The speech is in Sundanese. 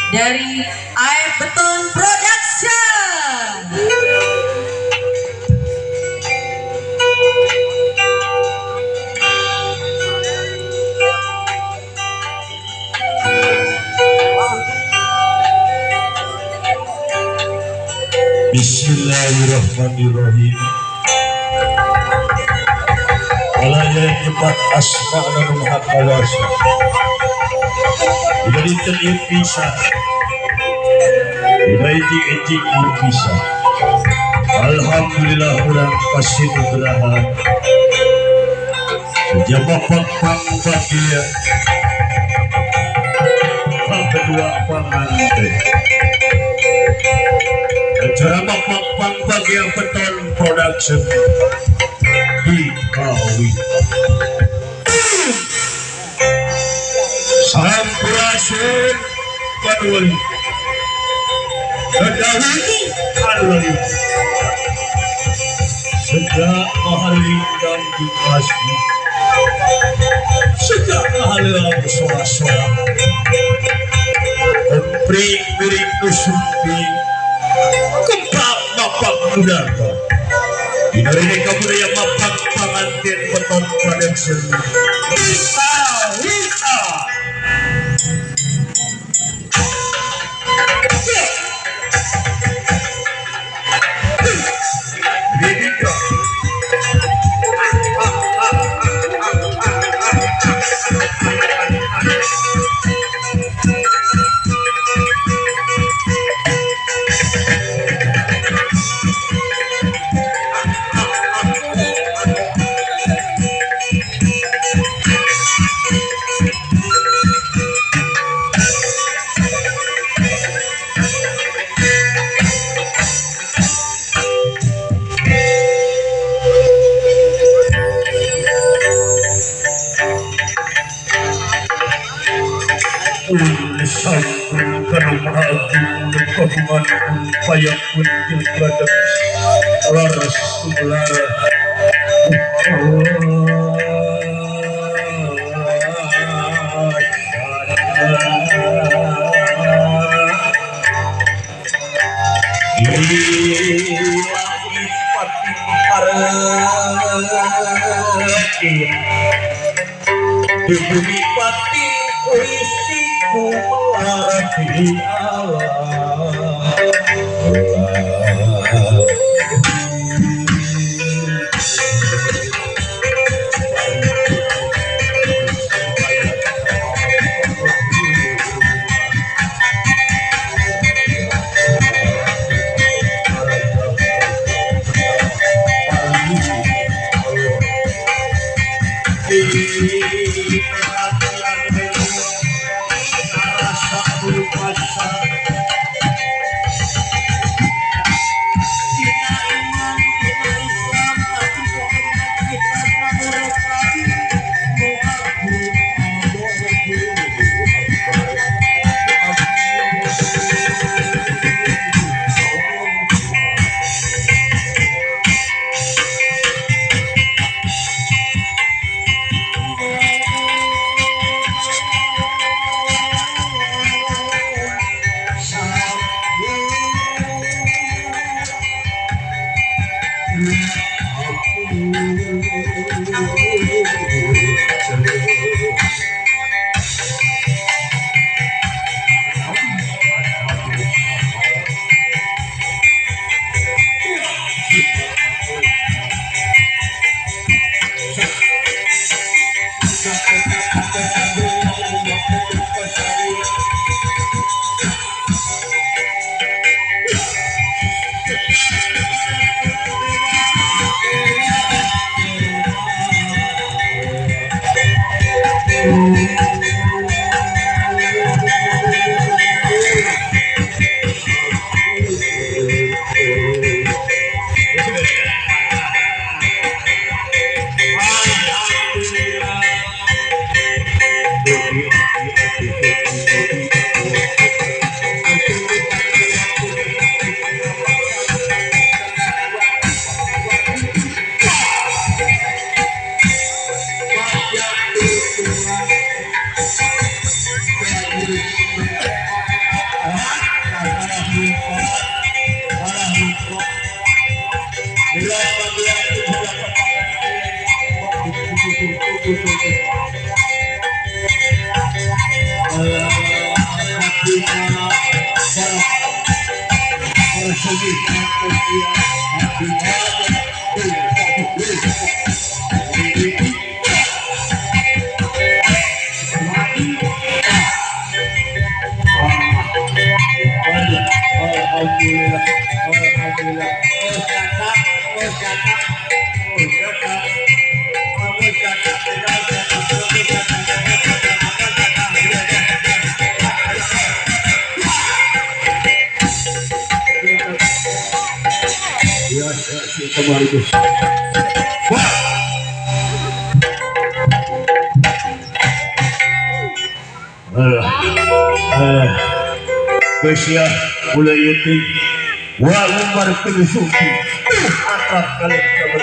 dari Aep Beton Production. Bismillahirrahmanirrahim. Walaya nyebat asma anu maha kawasa. Dina dinten ieu bisa. Dina ijing-ijing ieu bisa. Alhamdulillah urang kasinugrahan. Sejak bapak pangbagia kedua panganten. Acara bapak pangbagia Beton Production di Kawi. Sampurasun Panuwali. Terdahulu Panuwali. Sejak mahalinggang di masjid, sejak mahaleang sorak-sorak, Kompring miring nusumpi, kempak mapak mudaka. Dina rene kabudaya mapak pangantin Beton Production. Wita, wita. Di bumi pati puisiku melarati alam. Alhamdulillah, alhamdulillah. Ya, ya, ya, kemarin Gus. Wah. Alah, alah. Geus ya, mulai ieu teh. Wa umar penusuki. Akrab kalian kabar.